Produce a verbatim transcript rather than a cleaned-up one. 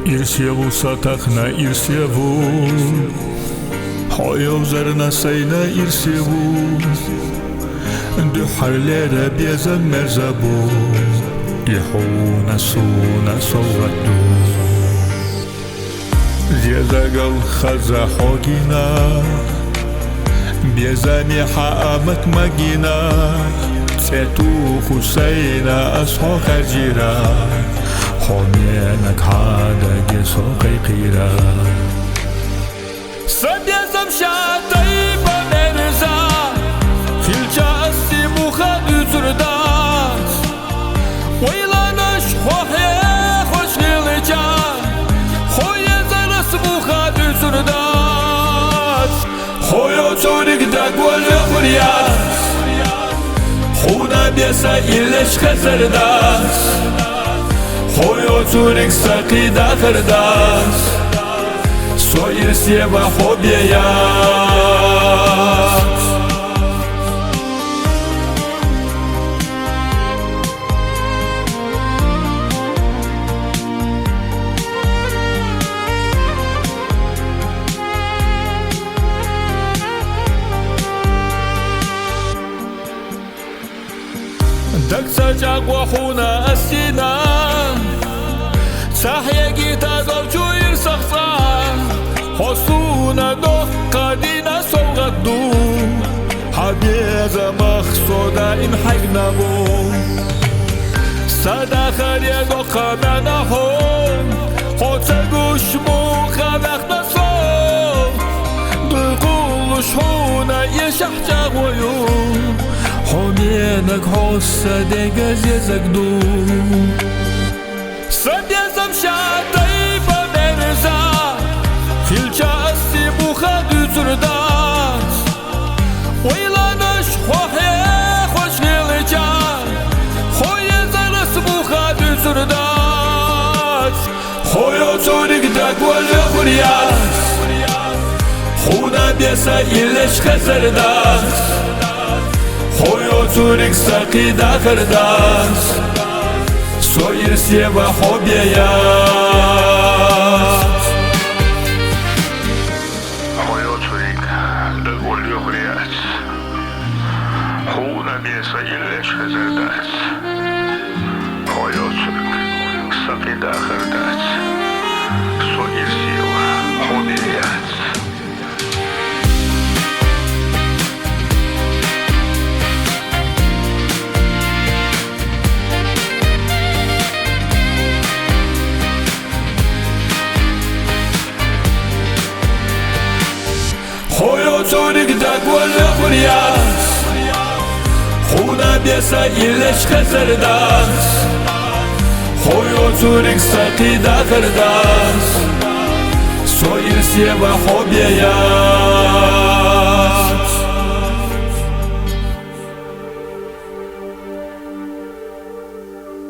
Ирсеву са тахна, ирсеву, хьо йовзарна сайна, ирсеву. Дуьххьарлера безам мерза бу, и хьуна суна совгӀат ду. Зезагал хаза хьо гина, безами хьа амат ма гина. ЦӀе туху сайна ас хьо хержира, хьо менаг хьадаге со кхайкхира. Са безам ша тайпа мерза, хилча ас цӀи буха дуьцур дац. Вайланаш хьо хьехош хилча, хьо езарас буха дуьцур дац. Хьо йоцуриг дагвал йохур яц, хьуна беса иллеш хезар дац. Хьо йоцуриг са кхидахар дац, со ирсева хьо беяц. Даг ца чӀакъва хьуна ас дина, цахӀ егитагал чуир сахцӀа. Хьо суна дохка дина совгӀат ду, хьа безамах со даим хьегна бу. Са дахаре дохка мана хьо, хьо ца гуш муха вехна со. Дуйхулуш хьуна ешахь чӀагӀваю, хьо менаг хьо са дега зезаг ду. Са безам ша тайпа мерза, хилча ас цӀи буха дуьцур дац. Вайланаш хьо хьехош хилча, хьо езарас буха дуьцур дац. Хьо йоцуриг дагвал йохур яц, хьуна беса иллеш хезар дац. Хьо йоцуриг са кхидахар дац, со ирсева хьо беяц. Хьо йоцуриг дагвал йохур яц, хьуна беса иллеш хезар дац. Хьо йоцуриг са кхидахар дац, со ирсева хьо беяц. Хьо йоцуриг дагвал йохур яц, хьуна беса иллеш хезар дац. Хьо йоцуриг са кхидахар дац, со ирсева хьо беяц.